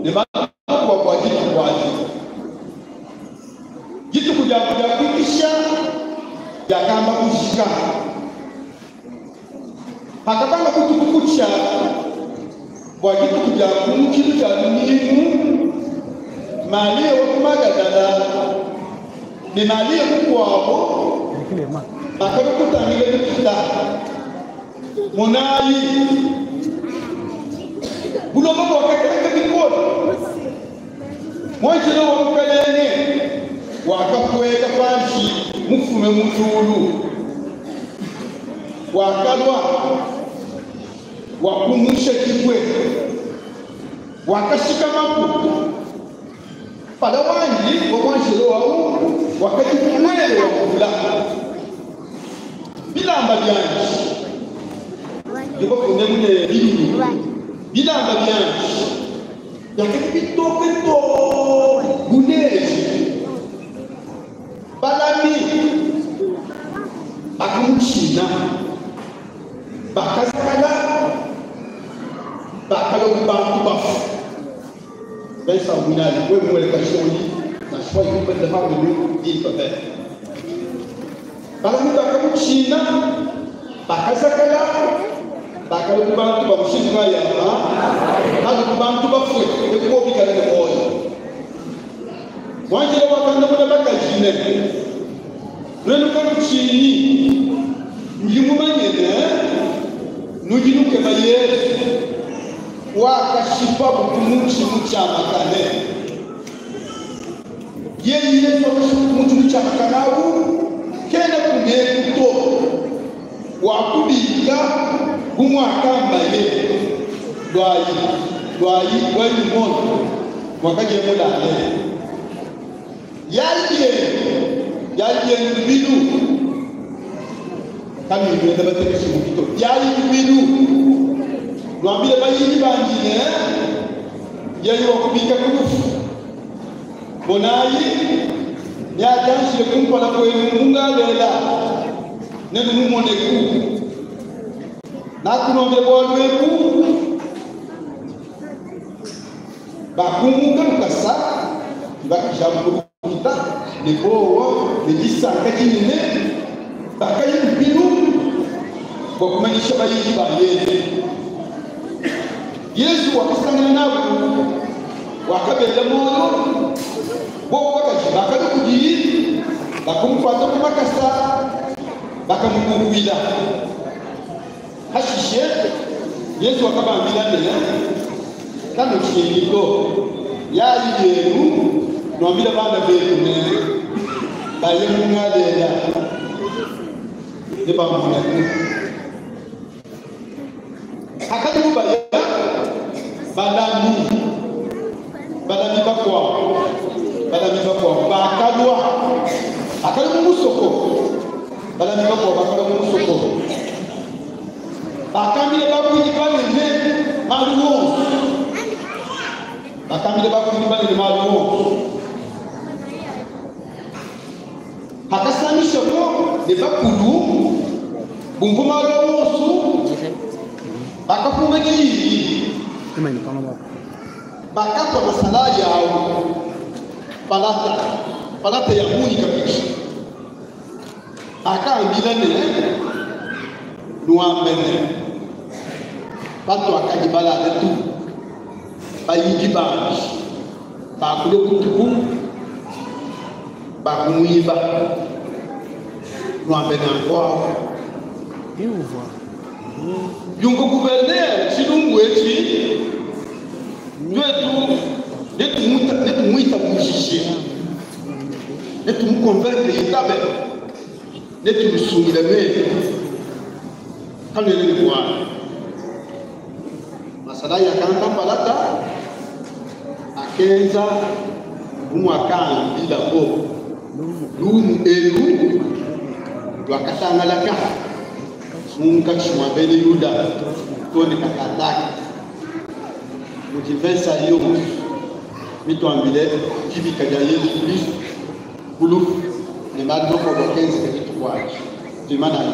Ne malu makuabu a dituku adi. Dituku diabu dia kuikisha diakamba kujika. Pakabanga butuku kutshia bua dituku dia kumukilu dia lumingu, Malia wa ku Magadala ne Malia mukuabo bakalua kutangila lukita. Monayi, buloba buakakenka bikole. Muanjelo wa Mukalenge wakapueka panshi mufume mu diulu, wakalua, wakumusha dibue, wakashikamapu. Mpala wandi wa muanjelo au wakadi bu muele wa mvula, bilamba biandi bivua ne bilulu, bilamba biandi biakadi bitoke too bu neige. Balami bakamutshina, bakazakala, bakalua bu bantu bafue. Vincent Mwinali, wewe mwele kashonyi na shwa yumbe hawu dimpe be. Balami bakamutshina, bakazakala, bakalua bu bantu ba mushindu kayi apa, bakalua bu bantu bafue, ekubo bikale ne muoyo. Muanjelo wakandamuna bakaji ne, Nuenu kanutshinyi, ndi mumanye ne, nudi nukeba Yezu wakashipabu ku mutshi mutshiamakane. Yeye Yezu wakashipa ku mutshi mutshiamakane awu kena kuneku to, wakubika bu muakambaye. Luayi, luayi, luayi numone muakadiye mulale. Yayi bienu, yayi bienu lubilu, kanuyi nuenda batekeshe mutu to. Yayi lubilu, nuambile bayidi bandi ne, yeye wakubika ku lufu. Monayi, neadianjile kumpala kuenu mu Galela, nenumumoneku. Nakunuambila bualu ebu. Bakumuka lukasa ne bakajambuka lukita ne buowa ne disanka dinene, bakaya lubilu bua kumanyisha bayidi ba Yezu. Yezu wakasangana nabu, wakabela muoyo. Bobu bakaji bakalua kudiye, bakamukuata ku makasa, bakamukukuila. Hashishe, Yesu wakabambila ne, Kanutshinyi to, yai bienu, nuambile bana betu ne, Baye mu Galela, nebamumoneku. Hakadibo baya, balami balami bakuabo balami bakuabo bakalua, bakalua mu musoko, balami bakuabo bakalua mu musoko, bakambila bakuidi banene malu onso, bakambila bakuidi banene malu onso. Hakasangishabo ne bakulu bumvua malu a onso, bakapunga diyi, bakatua masalayi au palata, palata ya bungi kabidi. Bakambila ne, Nuambe ne, Patuakadi balale tulu, bayidi bandi bakulua butuku, bakumuiba. Nuambe nanku awu. Biumvua gouverneur tshilumbu etshi, tuetu netumuitabujishe, netumuconvaincre itabe, netumusungile nuenu, kanuena ne bualu. Masalayi akangata mpalata, akenza bu muakambilabo. Lumu elu luakatangalaka munkatshi mua bena Yuda too ne katataka. Mudi mvese ayi yonso mituambile dibika dia Yezu Kristo ku lufu ne malu makuabu akenzeka dituku adi. Tuimanayi.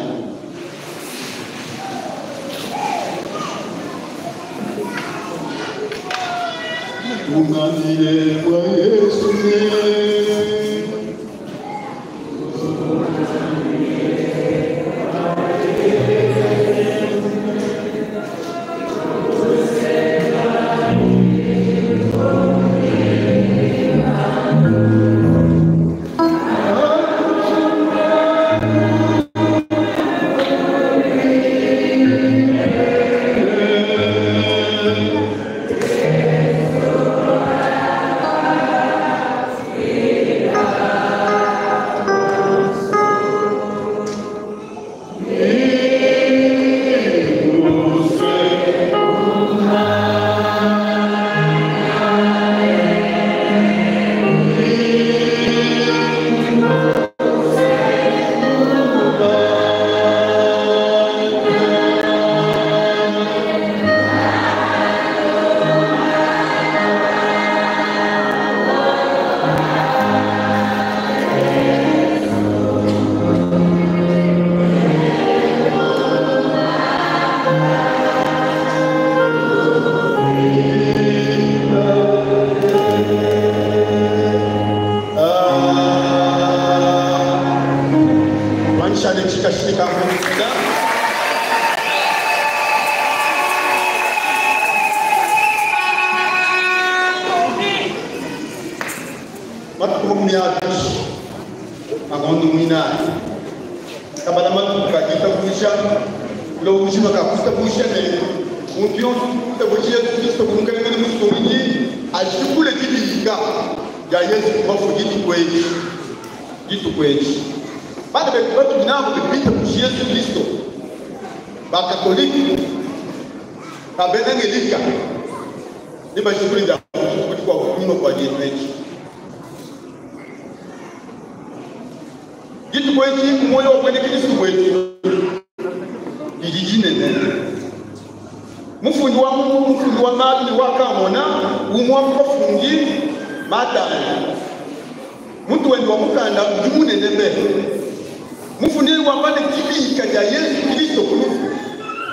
Tunganire bwa Yesu ne. Wanshale chikashika mukunda. Matuku 20 agondo mwinani kabala matuku kajitabulisha lo ujima kakutabusha ne muntu yonso kutabusha Yesu Kristo kumkalengene musungiji ashukule dibika ya Yesu kubafu ditukweji ditukweji bana betu batu binabo bipita kushi Yesu Kristo. Bakatoliki kabenangelika ni bashukuli da kwa kunyuma kwa dietu ditukweji moyo wa kwene Kristo kwetu dijijinene mufundi wa mufundi wa mali wakamona umwa mkofungi matani muntu wendi wa mukanda udi munene be mufundi wambane kibika dia Yesu Kristo kulufu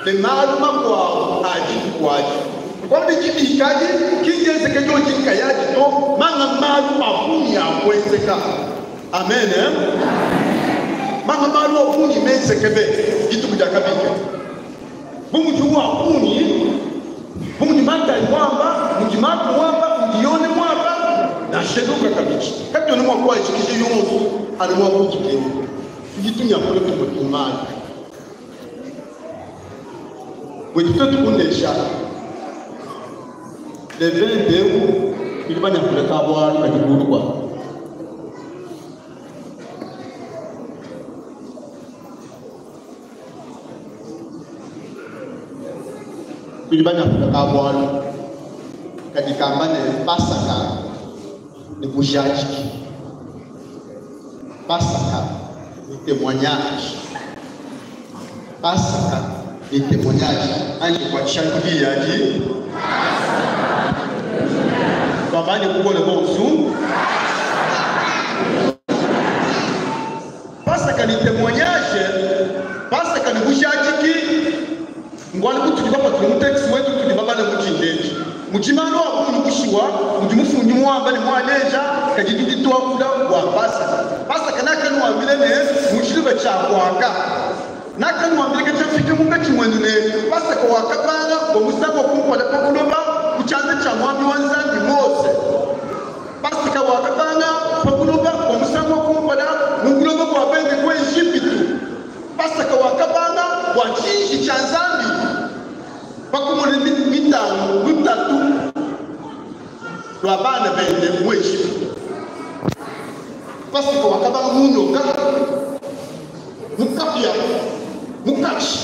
le malu makwabo aji kwaji kwambi kibikaji kinjezeke joji kayaji to manga malu abuni akwenzeka amen eh? Manga malu abuni menzeke be dituku dia kabika bumuji wa abuni bumuji matai mwamba muji matu mwamba mujiyone mwamba na sheduka kabichi kati ono mwa chikije yonso ali mwa kujikeni tujitunya kule tumutumani bwe tukundesha le 22 ili banyakula kabwali kajigulwa ili banyakula kabwali kajikamba ne pasaka ni bujajiki pasaka ni témoignage. Pasaka ni témoignage. Anje kwa shangilia ji babani kukole bonsu pasaka ni témoignage. Pasaka ni bujajiki ngwali kutuli bapa tuli muteksi wetu tuli babane muchindeji mujimano akunu kushiwa mujimufunyi mwamba ni mwaleja kajididitwa kula wa pasaka. Pasaka nakanu wambile ne muchiluba cha kwaka nakanu wambile kachafike munga chimwenu ne pasaka wakapanga kwa musango kumpa pakuloba kuchanza cha mwami wa Nzambi Mose. Pasaka wakapanga pakuloba kwa musango kumpa mukuloba kwa bende kwa Egypto. Pasaka wakapanga kwa chinji cha Nzambi pakumone mitano mitatu lwa bana bende mu Egypto. Pasaka wakabanga munyoka mukapya mukachi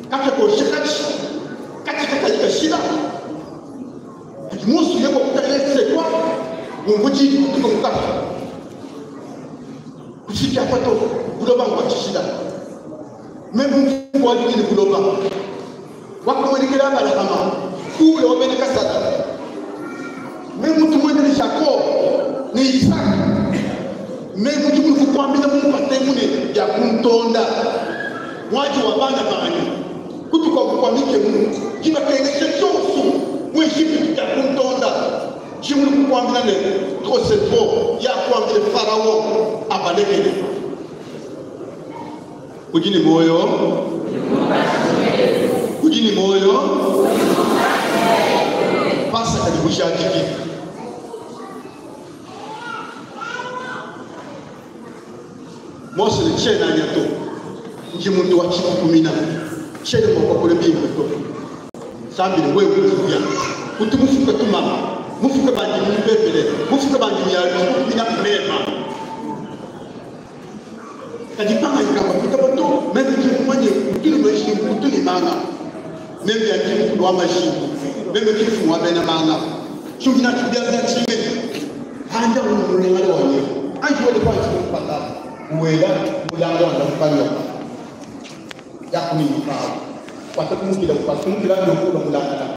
kapya koshe kachi kachi kakayika shida musu yeko kutalese kwa munguji kutuka mukapya kushika pato buloba ngwa chishida meme mfungu wa jini buloba wakamwenikela Abalahama kule wameneka sada meme mtu mwendele Jacob ni Isaac meme mtu mtu kukwambia Mungu atemune ya kumtonda waje wa bana banyu kutuka kukwamike Mungu kiba kengeshe choso Farawo abalekele. Udi ne muoyo, udi ne muoyo. Pasaka ne bujadiki. Mose ne tshiena nya to, ndi muntu wa tshikukumina, tshiena mua kuakula bimpe to. Nzambi ne wewe udi uya utu mufuke tumama, mufuke bandi mu lupepele, mufuke bandi mu tshikukumina mema. Kadi pangayikamba kuitaba to, meme ndi mumanye utu ne majimbu, utu ne manga. Meme ya ndi mukulu wa majimbu, meme ki mfumu wa bena manga. Tshiudi natshi bianza ntshinganyi? Anda mulangala wanyi, anji wele panshi kumpala, uwela mulangala wanda mukanyoka. Yakuminyikawu. Watakumukila, ukakumukila nokula mulangala.